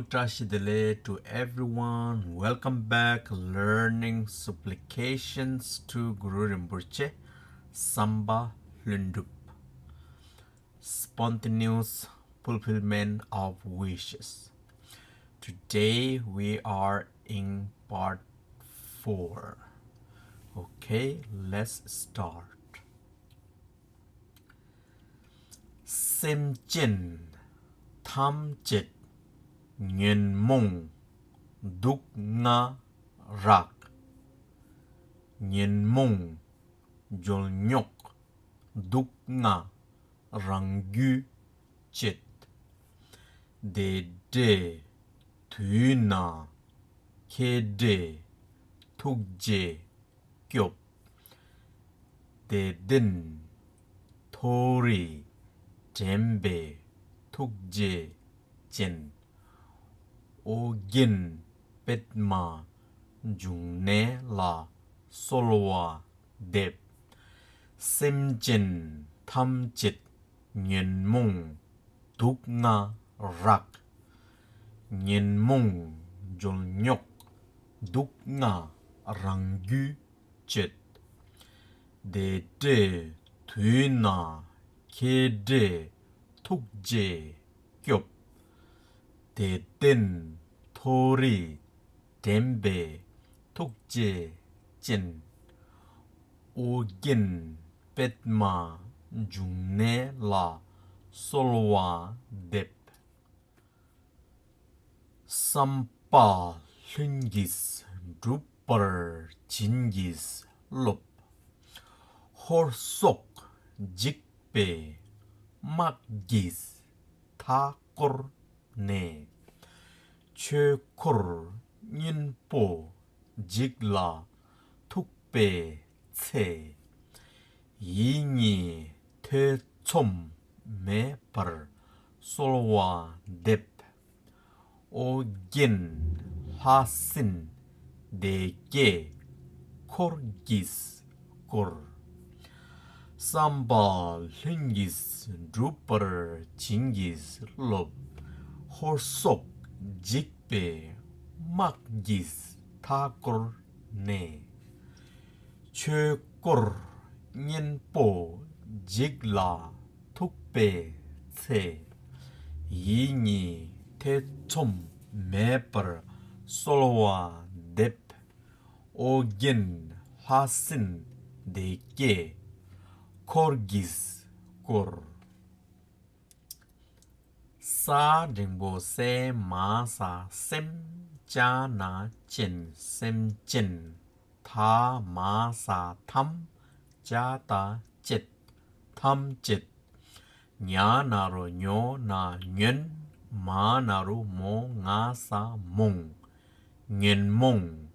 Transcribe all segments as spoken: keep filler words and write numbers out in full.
བཀྲ་ཤིས་བདེ་ལེགས། To everyone, welcome back. Learning supplications to Guru Rinpoche, བསམ་པ་ལྷུན་གྲུབ། Spontaneous fulfillment of wishes. Today we are in part four. Okay, let's start. སེམས་ཅན་ཐམས་ཅད་ཉོན་མོངས་དུག་ལྔ་རགས། ཉོན་མོངས་འབྱོལ་རྙོག་དུག་ལྔ་རང་རྒྱུད་བཅད། བདེ་འབྲས་དུས་ན་ཁེ་འབྲས་ཐུགས་རྗེས་སྐྱོབ། བདེ་ལྡན་མཐོ་རིས་དྲན་པའི་ཐུགས་རྗེ་ཅན། ཨོ་རྒྱན་པདྨ་འབྱུང་གནས་ལ་གསོལ་བ་འདེབས། སེམས་ཅན་ཐམས་ཅད་ཉོན་མོངས་དུག་ལྔ་རགས། ཉོན་མོངས་འབྱོལ་རྙོག་དུག་ལྔ་རང་རྒྱུད་བཅད། བདེ་འབྲས་དུས་ན་ཁེ་འབྲས་ཐུགས་རྗེས་སྐྱོབ། བདེ་ལྡན་མཐོ་རིས་དྲན་པའི་ཐུགས་རྗེ་ཅན། ཨོ་རྒྱན་པདྨ་འབྱུང་གནས་ལ་གསོལ་བ་འདེབས། བསམ་པ་ལྷུན་གྱིས་འགྲུབ་པར་བྱིན་གྱིས་རློབས། ཧོར་སོག་འཇིགས་པའི་དམག་གིས་མཐའ་བསྐོར་ནས། ཆོས་འཁོར་གཉན་པོ་འཇིག་ལ་ཐུག་པའི་ཚེ། ཡིད་གཉིས་ཐེ་ཚོམ་མེད་པར་གསོལ་བ་འདེབས། ཨོ་རྒྱན་ལྷ་སྲིན་སྡེ་བརྒྱད་འཁོར་གྱིས་བསྐོར། བསམ་པ་ལྷུན་གྱིས་འགྲུབ་པར་བྱིན་གྱིས་རློབས། ཧོར་སོག་འཇིགས་པའི་དམག་གིས་མཐའ་བསྐོར་ནས། ཆོས་འཁོར་གཉན་པོ་འཇིག་ལ་ཐུག་པའི་ཚེ། ཡིད་གཉིས་ཐེ་ཚོམ་མེད་པར་གསོལ་བ་འདེབས། ཨོ་རྒྱན་ལྷ་སྲིན་སྡེ་བརྒྱད་འཁོར་གྱིས་བསྐོར། ས་འབྲིང་པོ་སེ་མ་ས་སེམས། ཅ་ན་ཅན་སེམས་ཅན། ཐ་མ་ས་ཐམས། ཅ་ད་བཅད་ཐམས་ཅད། ཉ་ན་རོ་ཉོ་ན་ཉོན། མ་ན་རོ་མོ་ང་ས་མོངས། ཉོན་མོངས།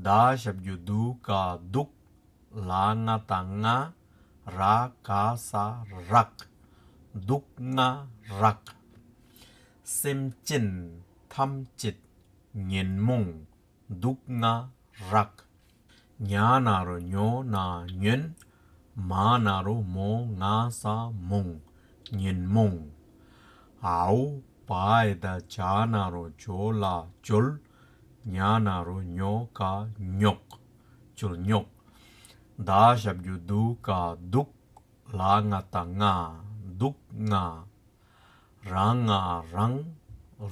ད་ཞབས་ཀྱུ་དུ་ག་དུག་ལ་ང་ད་ལྔ། ར་ག་ས་རགས། དུག་ལྔ་རགས། སེམས་ཅན་ཐམས་ཅད་ཉོན་མོངས་དུག་ལྔ་རགས། ཉ་ན་རོ་ཉོ་ན་ཉོན། མ་ན་རོ་མོ་ང་ས་མོངས། ཉོན་མོངས། འའོ་བ་ཡ་ད་ཇ་ན་རོ་ཇོ་ལ་འབྱོལ། ཉ་ན་རོ་ཉོ་ག་ཉོག་འབྱོལ་རྙོག་ད་ཞབས་ཀྱུ་དུ་ག་དུག་ལ་ང་ད་ལྔ། དུག་ལྔ། ར་ང་རང་།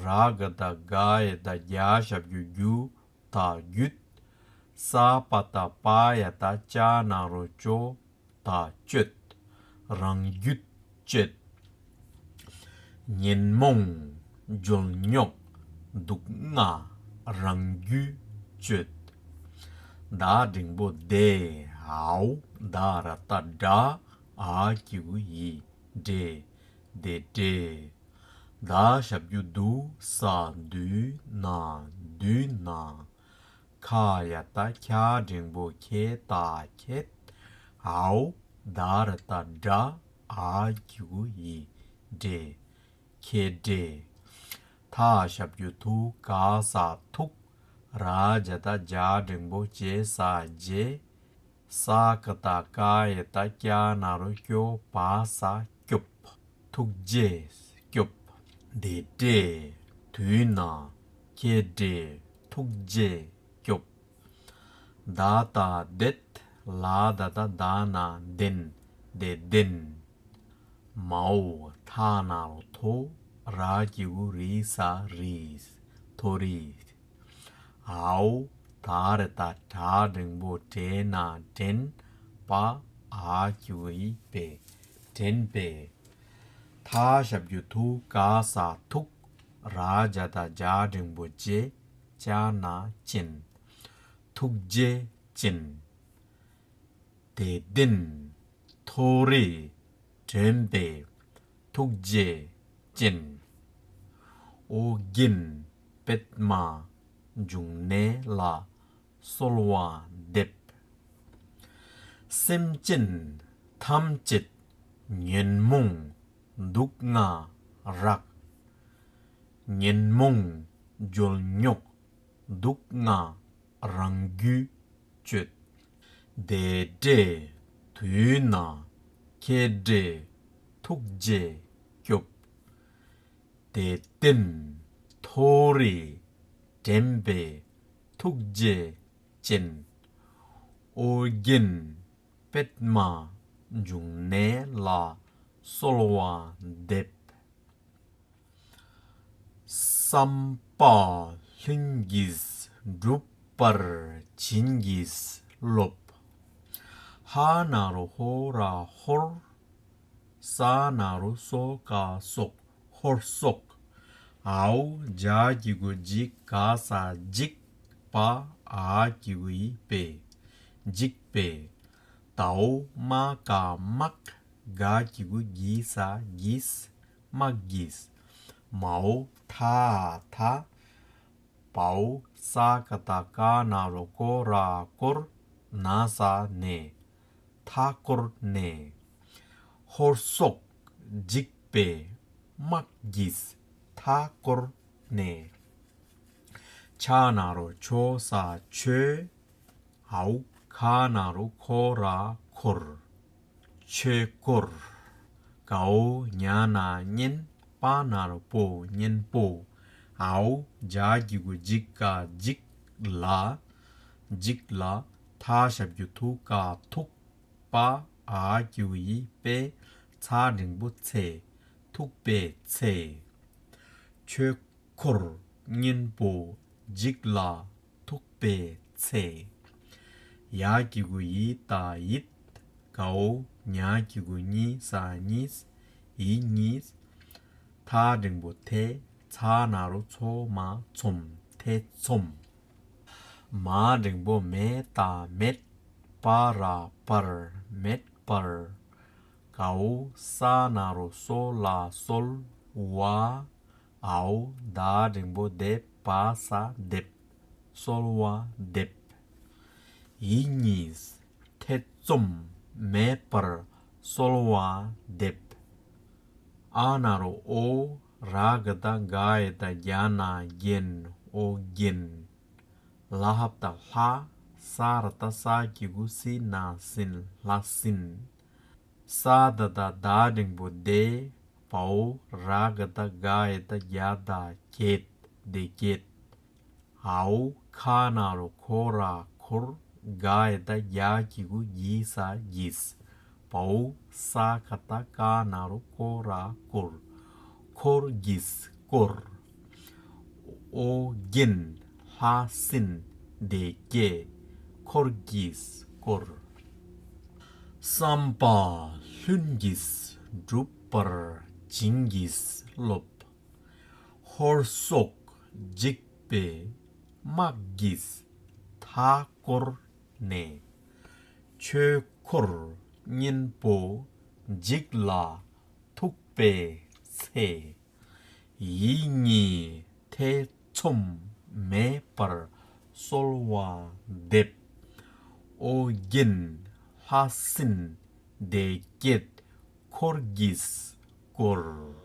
ར་ག་ད་ག་ཡ་ད་རྒྱ་ཞབས་ཀྱུ་རྒྱུ་ད་རྒྱུད། ས་པ་ད་པ་ཡ་ད་ཅ་ན་རོ་ཅོ་ད་སྤྱོད། རང་རྒྱུད་སྤྱོད། ཉོན་མོངས་འབྱོལ་རྙོག་དུག་ལྔ་རང་རྒྱུད་སྤྱོད། ད་འགྲེང་བུ་བདེ། འའོ་ད་ར་ཏ་དྲ། འ་གི་གུ་འི་འབྲས། བདེ་འབྲས། ད་ཞབས་ཀྱུ་དུ་ས་དུས་ན་དུས་ན། ཁ་ཡ་ད་ཁྱ་འགྲེང་བུ་ཁྱེ་ད་ཁྱེད། འའོ་ད་ར་ཏ་དྲ། འ་གི་གུ་འི་འབྲས། ཁྱེད་འབྲས། ཐ་ཞབས་ཀྱུ་ཐུ་ག་ས་ཐུག་ར་ཇ་ད་ཇ་འགྲེང་བུ་ཇེ་ས་རྗེ། ས་ཀ་ད་ཀ་ཡ་ད་ཀྱ་ན་རོ་ཀྱོ་པ་ས་སྐྱོབ། ཐུགས་རྗེས་སྐྱོབ། བདེ་འབྲས། དུས་ན་ཁྱེད་འདྲའི་ཐུགས་རྗེ་སྐྱོབ། ད་ད་དེད། ལ་ད་ད་ད་ན་དེན། དེ་དེན། མའོ་ཐ་ན་རོ་ཐོ། ར་གི་གུ་རི་ས་རིས། མཐོ་རིས། ཨའོ་ད་རེ་ད་དྲ་འགྲེང་བུ་དྲེ་ན་དྲན། པ་ཨ་གི་གུ་ཡི་པེ། དྲན་པེ། ཐ་ཞབས་ཀྱུ་ཐུ་ག་ས་ཐུག། ར་ཇ་ད་ཇ་འགྲེང་བུ་ཇེ། ཅ་ན་ཅན། ཐུགས་རྗེ་ཅན། དེ་དེན། མཐོ་རིས་དྲན་པའི་ཐུགས་རྗེ་ཅན། ཨོ་རྒྱན་པདྨ་འབྱུང་གནས་ལ་གསོལ་བ་འདེབས། སེམས་ཅན་ཐམས་ཅད་ཉོན་མོངས་དུག་ལྔ་རགས། ཉོན་མོངས་འཇོལ་ཉོག་དུག་ལྔ་རང་རྒྱུད་གཅོད། དེ་འདྲའི་དུས་ན་ཁྱེད་འདྲའི་ཐུགས་རྗེ་སྐྱོབ། དེ་བསྟན་མཐོ་རིས་དྲན་པའི་ཐུགས་རྗེ་ཅན། ཨོ་རྒྱན་པདྨ་འབྱུང་གནས་ལ་གསོལ་བ་འདེབས། བསམ་པ་ལྷུན་གྱིས་འགྲུབ་པར་བྱིན་གྱིས་རློབས། ཧ་ན་རོ་ཧོ་ར་ཧོར། ས་ན་རོ་སོ་ཀ་སོགས། ཧོར་སོག། ཨའོ་ཇ་གི་གུ་ཇི་ག་ས་འཇིགས། པ་ཨ་གི་གུ་ཡི་པེ། འཇིགས་པེ། དའོ་མ་ཀ་དམག། ག་གི་གུ་གི་ས་གིས། དམག་གིས། མའོ་ཐ་ཐ། བའོ་ས་ཀ་ད་ཀ་ན་རོ་ཀོ་ར་ཀོར། ན་ས་ནས། མཐའ་བསྐོར་ནས། ཧོར་སོག་འཇིགས་པའི་དམག་གིས་མཐའ་བསྐོར་ནས། ཆ་ན་རོ་ཆོ་ས་ཆོས། ཨའོ་ཁ་ན་རོ་ཁོ་ར་ཁོར། ཆོས་འཁོར། གའོ་ཉ་ན་གཉེན། པ་ན་རོ་པོ་གཉེན་པོ། ཨའོ་ཇ་གི་གུ་ཇི་ཀ་འཇིག། ལ། འཇིག་ལ། ཐ་ཞབས་ཀྱུ་ཐུ་ཀ་ཐུག། པ་ཨ་གི་གུ་ཡི་པེ། ཚ་འགྲེང་བུ་ཚེ། ཐུག་པའི་ཚེ། ཆོས་འཁོར་གཉེན་པོ་འཇིག་ལ་ཐུག་པའི་ཚེ། ཡ་གི་གུ་ཡི་ད་ཡིད། གའོ་ཉ་གི་གུ་ཉི་ས་གཉིས། ཡིད་གཉིས། ཐ་འགྲེང་བུ་ཐེ། ཚ་ན་རོ་ཚོ་མ་ཚོམ། ཐེ་ཚོམ། མ་འགྲེང་བུ་མེ་ད་མེད། པ་ར་པར། མེད་པར། གའོ་ས་ན་རོ་སོ་ལ་སོལ། བ། ཨའོ་ད་འགྲེང་བུ་དེ། བ་ས་འདེབས། གསོལ་བ་འདེབས། ཡིད་གཉིས་ཐེ་ཚོམ་མེད་པར་གསོལ་བ་འདེབས། ཨ་ན་རོ་ཨོ། ར་ག་ད་ག་ཡ་ད་རྒྱ་ན་རྒྱན། ཨོ་རྒྱན། ལ་ཧབ་ད་ལྷ། ས་ར་ད་ས་གི་གུ་སི་ན་སིན། ལྷ་སིན། ས་ད་ད་ད་འགྲེང་བུ་དེ། བའོ་ར་ག་ད་ག་ཡ་ད་རྒྱ་ད་རྒྱད། དེ་རྒྱད། ཨའོ་ཁ་ན་རོ་ཁོ་ར་ཁོར། ག་ཡ་ད་གྱ་གི་གུ་གྱི་ས་གྱིས། བའོ་ས་ཀ་ཏ་ཀ་ན་རོ་ཀོ་ར་ཀོར། འཁོར་གྱིས་བསྐོར། ཨོ་རྒྱན་ལྷ་སྲིན་སྡེ་བརྒྱད་འཁོར་གྱིས་བསྐོར། བསམ་པ་ལྷུན་གྱིས་འགྲུབ་པར་བྱིན་གྱིས་རློབས། ཧོར་སོག་འཇིགས་པའི་དམག་གིས་མཐའ་བསྐོར་ནས། ཆོས་འཁོར་གཉན་པོ་འཇིག་ལ་ཐུག་པའི་ཚེ། ཡིད་གཉིས་ཐེ་ཚོམ་མེད་པར་གསོལ་བ་འདེབས། ཨོ་རྒྱན་ལྷ་སྲིན་སྡེ་བརྒྱད་འཁོར་གྱིས་བསྐོར།